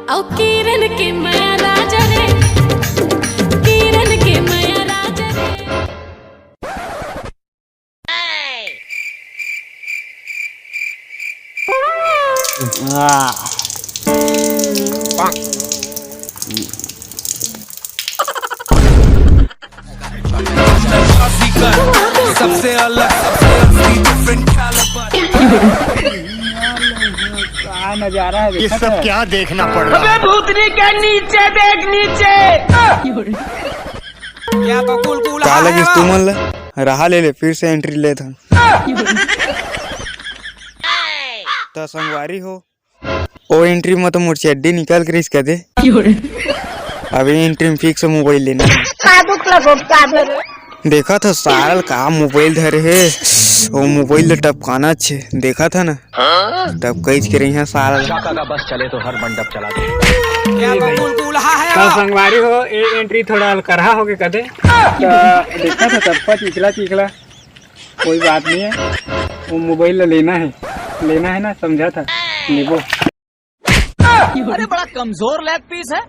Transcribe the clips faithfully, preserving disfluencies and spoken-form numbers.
अउ किरण के मया राजा रे, किरण के मया राजा रे। सबसे अलग, सबसे असली, different caliber। क्या नजारा है, ये देखा सब था? क्या देखना पड़ रहा है? अबे भूतनी के नीचे देख, नीचे। क्या तो कुल कुल का लगिस तुमन ला? रहा ले ले, फिर से एंट्री लेत हन। त संगवारी हो, ओ एंट्री म तो मोर चड्डी निकल के रहिस कदे। अब ए एंट्री म फिक्स मोबाइल लेना हे। का दुख लगो का धरे? देखत ह सारल का मोबाइल धरे हे, ओ मोबाइल ल टपकाना छे, देखत ह ना, टपकाइच के रहिहा सारल। चाका का बस चले तो हर मंडप चला दे। क्या तो कुल कुल हा है? त संगवारी हो, ए एंट्री थोड़ा अलकरहा होगे कदे। त देखत ह टपका चिखला चिखला। कोई बात नहीं है, वो मोबाइल ला लेना है, लेना है ना, समझा था, लेबो। अरे बड़ा कमजोर लेग पीस है।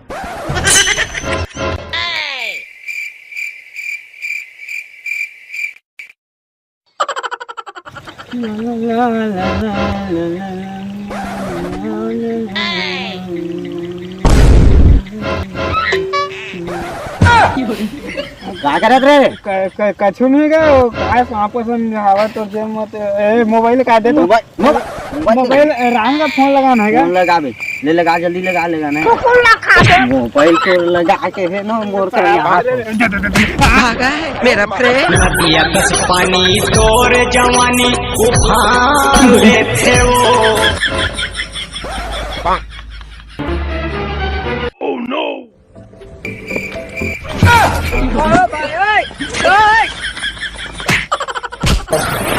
का करत रे? क-, क-, कछु नहीं गा, वो काय सांप समझावा तो जे मत, ए, मोबाइल का दे तो। मोबाइल, मोबाइल, मोबाइल मोबाइल, ए, राम का फोन लगाना है गा। फोन लगा बे, ले लगा, जल्दी लगा, लगा ना। कुकुर ना खा दे। मोबाइल तो लगा के है ना, मोर कर यहाँ पे। भागा है मेरा प्रेम। नदिया कस पानी तोर जवानी उफान लेथे वो। Oh no!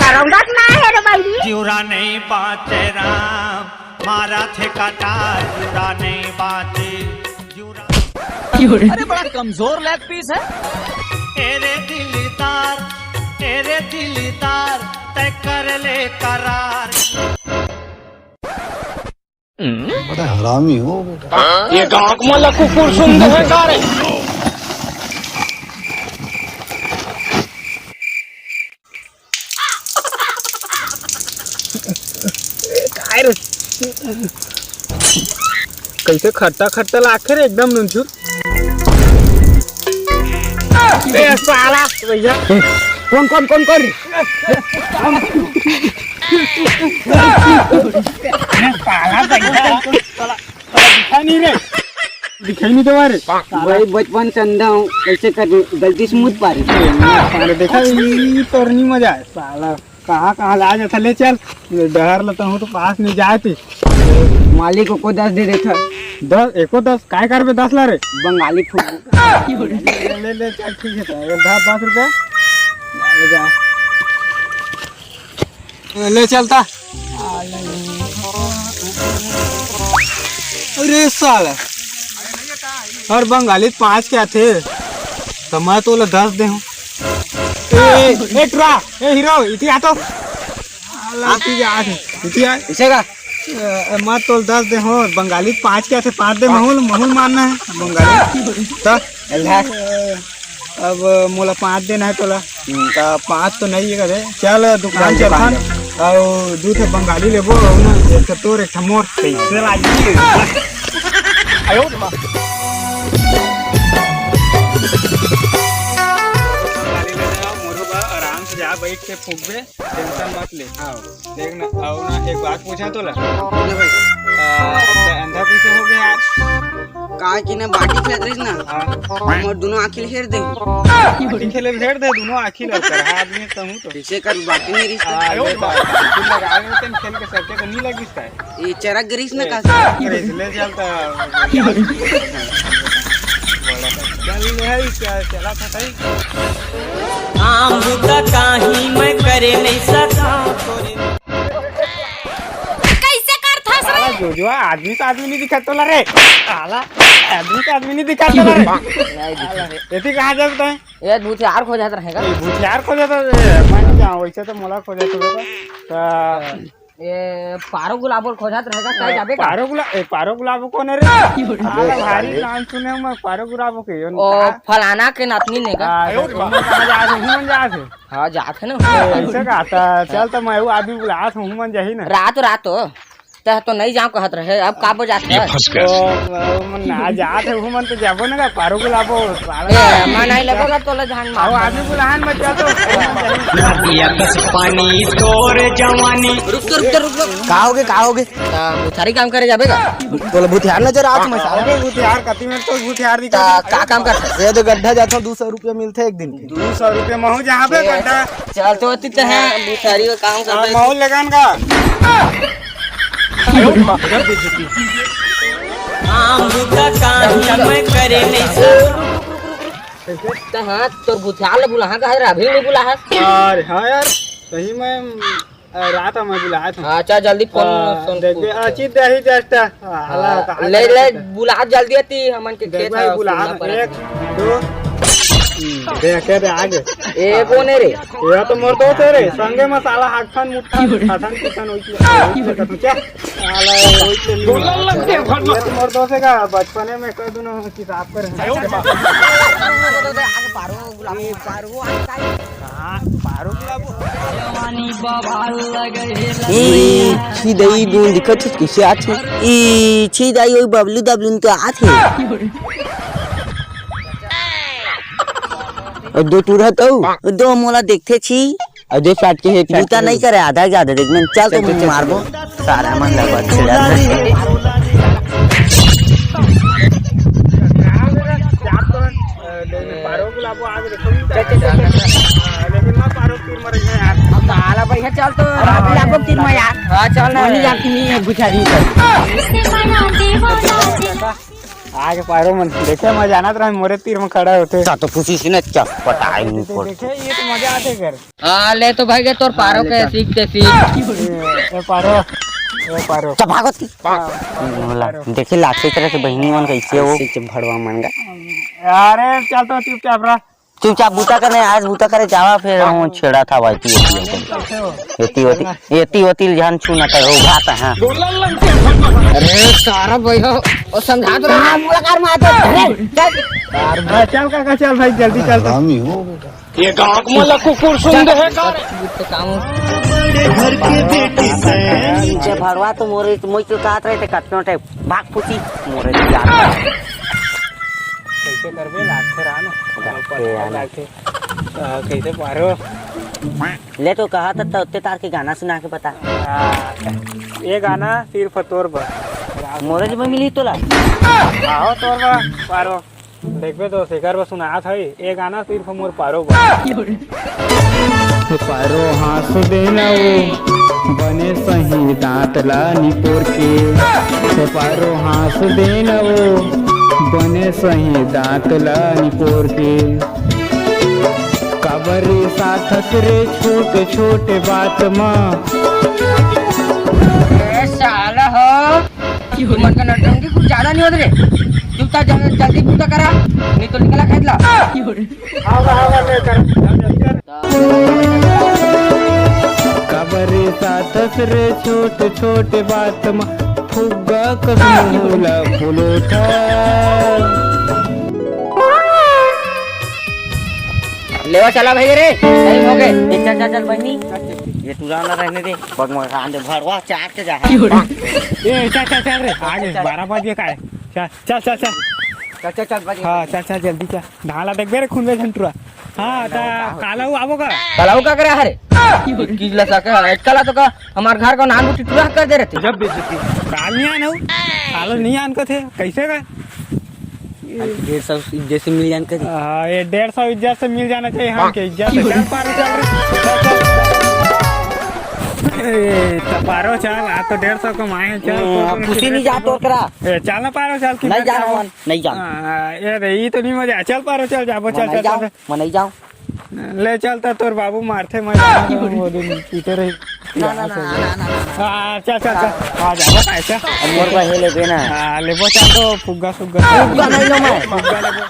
करौंदा ना है रे बहिनी। जिउरा नहीं बाचे राम, मारा थे कटार, जिउरा नहीं बाचे, जिउरा। अरे बड़ा कमजोर लेग पीस है। एरे दिलदार, एरे दिलदार, तय कर ले करार। बड़ा हरामी हो बेटा। ये गांव में कुकुर सुन है का रे? काय रे? कैसे खट्टा खट्टा लागथे रे, एकदम नुनछुर। ए, साला भैया। कौन, कौन, कौन, कौन? साला भैया। साला दिखाई नहीं रे। दिखाई नहीं देवा रे। भाई, बचपन से अंधा हूँ, कैसे कर गलती से मुद पारी। साला देखा, ई तोर नहीं मजा है, साला। कहाँ, कहाँ ले आ जाता, ले चल। डहर लेता हूँ तो पास नहीं जाती। मालिक को दस दे देता। दस, एको दस, काय करबे दस ला रे? बंगाली फूक। ले, ले, चल, ठीक है, तो ये दस, दस रुपया। ले जा। ले चलता। अरे साला, हर बंगाली पाँच के आथे, तो मैं तोला दस दे हूँ। ए, ए, ए, टुरा, ए, हीरो, इति आ तो। साला, इति आ, इति आ। इसे का? ए, ए, मैं तोला दस दे हूँ, बंगाली पाँच के आथे, पाँच दे, महूल, महूल मानना है, बंगाली। तो? अल्लाह। अब मोला पाँच देना है तोला। हम्म। त पाँच तो नहीं है कदे। चल दुकान हाँ, चल दुकान थान। चल। अउ दू ठे बंगाली लेबो, अउ ना, एक ठे तोर, एक ठे मोर। कैसे लागी? आयो रे माँ। बंगाली ले ले, मोरो बा, आराम से जा, बैठ के फूकबे, tension मत ले। हाँ। देख ना, अउ ना, एक बात पूछा तोला। बोले भाई। आ, त अंधा कैसे हो गया यार? का कि ना बाटी खेलत रहिस ना, हाँ। मोर दोनों आँखी ल हेर दे। बाटी खेले ल हेर दे दोनों आँखी ल, कर आदमी कहूँ तो। कैसे कर बाटी नहीं रहिस त? आ, ये तो बिल्कुल लगा, आगे तेन खेल के सके तो नहीं लगिस का? ये चरक गिरिस ना ए, का? चरक गिरिस, ले चल त। चल ले है, चला था सही। काम बुता काही मैं करे नहीं सका तोरे। कैसे करथस रे? साला जोजुआ, आदमी से आदमी नहीं दिखा तोला रे। साला, आदमी से आदमी नहीं दिखा तोला रे। नहीं दिखा रे। एती कहाँ जाबे तैं? ये भूतियार खोजत रहेगा। ये भूतियार खोजत रहे, मैं नहीं जाऊँ, वैसे तो मोला खोजत रहेगा। तो ए, पारो गुलाबो ल खोजत रहेगा, का ए, जाबे का? पारो गुला-, ए, पारो गुलाबो कोन हे रे? अबे, अरे, भारी साले। नाम सुने हँव मैं, पारो गुलाबो के, योन ओ, का? फलाना के नतनी ने का? हाँ, तो तुमन कहाँ जात हो? तुमन जात हो? हाँ, जात हे ना। ए, ऐसे का? त चल, त मैं वो आदमी बुलात हँव, मन जाही ना। रात, रात हो। तैं तो नइ जाँव कहत रहे, अब काबर जात हस? तो, अ, मन ना जात हे, वो मन तो जाबो ना का, पारो गुलाबो, साला। ए, मैं नइ लगो का तोला जान मार। अब आदमी बुलाहन मत जा तो। नदिया कस पानी तोर जवानी। रुक तो, रुक तो, रुक तो। का होगे, का होगे? त भुथारी काम करे जाबे का? तोला भुथियार नजर आत हे, मैं साला। अबे भुथियार, कति में तो भुथियार दिखा। त का काम करथस? ये दे गड्ढा जाथँव, दू सौ रुपया मिलथे एक दिन के। दू सौ रुपया महूँ जाहूँ बे ए, गड्ढा। चल तो अति ते हे, भुथारी का काम कर। महूँ लेगन का? काम बुता काम मैं करे नइ सकँव। त हाँ, तोर भुथियार ल बुलाहूँ कहे रहे, अभी नइ बुलाहस। अरे हाँ यार, सही में, अ, रात में बुलात हँव। हाँ, चल जल्दी फोन, अ, फोन देख बे, अ, चित दही just, अ, हाँ, हाँ, ले, ले, बुला जल्दी अति, हमन के देख खेत भाई, है, बुला, सुनना पड़ा। एक, दो, हम्म, देख के दे आगे। ए, कोन हे रे? ये तो मोर दोस्त हे रे, संगे में साला हाकथन मुठथन, खाथन पीथन, ओइसने, ओइसने कथन, क्या? साला, ओइसने नहीं। ये तो मोर दोस्त हे का, बचपने में कर दूँ ना, किताब पर है। आगे पारो, गुलाबो, पारो, आगे। हाँ, पारो, गुलाबो। ई, छी दई, गुन दिखत हे, कइसे आत हे? ई, छी दई, ओई बबलू दबलू तो आत हे। अउ दो टूरा तो, दो मोला देखथे छी। अउ दे साट के हे, एक साट बूता के नइ हे। करे, आधा के आधा देख, मैं चल तो चल, चल, चल, मारबो। चल। सारा मन ला बच छेड़ा। पारो गुलाबो आगे देखो। चल, चल, चल, चल। लेकिन ना पारो तीर मर गए यार। अब तो आला बढ़िया चल तो, अभी आपको तीर में यार। हाँ, चल ना। वही जाती नहीं है, बुझा रही है। आगे पारो मन देखे, मैं जानत रहा मोरे तीर में खड़ा होते। चा तो खुशी से ना चटपटाई नहीं पड़ती। देखे, ये तो मजा आते कर। हाँ, ले तो भाई के तोर हाँ, पारो ले के चल। सीख दे सीख। ए, ए पारो, ए पारो। चल भागो ती। हाँ। बोला, पारो। देखे लागथे तरह से बहिनी मन कइसे हो। कइसे चुप भड़वा मन गा। अरे चल तो चुपचाप रह। चुपचाप बूता करने, आज बूता करे जावा, फिर हम छेड़ा था भाई, एती ओती। एती ओती, एती ओती ध्यान छू ना करो, भात है। अरे सारा भाई हो, ओ समझा दो। हाँ, मुलाकात में आते। अरे, चल। यार, भाई, चल काका, चल भाई, जल्दी चल तो। हरामी हो बेटा। ये गाँव में लक्कू कुरसुम दे है का रे? जब भड़वा तो मोरे, मोई तो कहत रहे थे, कटनो टाइप, भाग फूटी, मोरे तो जात। कइसे करबे? लागथे रहा ना। लागथे, लागथे। आ, कइसे पारो? ले तो कहा था, तो उत्ते तार के गाना सुना के बता। आ, ये गाना सिर्फ तोर बर। मोरे जब मिली तोला। आहो तोर बर, पारो। देखबे तो शेखर बर सुनात हई, ये गाना सिर्फ मोर पारो बर। हे पारो हाँस देना वो, बने सही दाँत ला निपोर के। हे पारो हाँस देना वो, बने सही दाँत ला निपोर के। काबर रे साथस रे छोट छोट बात मा। ए साला हो, तुमन का नौटंकी कुछ ज्यादा नहीं होत रे। चुपचाप जल-, जल्दी पूजा करा, नहीं तो निकला खेत ला। आवा, आवा, ले कर, जल्दी कर। काबर रे साथस रे छोट छोट बात मा, फुग्गा कस मुँह ला फुलोथा। लेवा चला भाई रे, टाइम हो गए। ए, चल, चल, चल, बहिनी। ये टूरा ना रहने दे, बगमगान दे, भड़वा चाट के जा। ए, चल, चल, चल रे, आगे बारह बज गए का है? चल, चल, चल, चल। चल, चल, चल, बज गए। हाँ, चल, चल, जल्दी चल। ढाला देख बे रे, खुंदे झंटुरा। हाँ, ता काला वो आवो का? काला वो का करे हरे? किस ला सके है? कला तो का हमार घर को नाम टिटुरा कर दे रहते। जब बेइज्जती। काल नहीं आना वो। काला नहीं आन को थे, कैसे का? डेढ़ सौ इज्जत से मिल जान करी। हाँ, ये डेढ़ सौ इज्जत से मिल जाना चाहिए। हाँ, के इज्जत से। चल पारो, चल रे। ए, तो पारो चल, आज तो डेढ़ सौ कमाए हैं, चल, हम्म, तो खुशी नहीं जा तो करा। ए, चल ना पारो, चल, नहीं किधर जाना जाबो? मन, नहीं जाना। हाँ, ये रे, ये तो नहीं मजा। चल पारो, चल जाबो, मैं चल, नहीं चल, जाऊँ, चल। मैं नहीं जाऊँ। ले चल, त तोर बाबू मारथे, मैं जाना रहूं, वो दिन पीटे रही। ना, ना, ना, ना, ना, ना, ना। हाँ, चल, चल, चल। हाँ, जाबो, ऐसा। अब मोर बर हे लेबे ना। हाँ, लेबो, चल तो फुग्गा, सुग्गा। फुग्गा नहीं लो मैं। फुग्गा लेबो।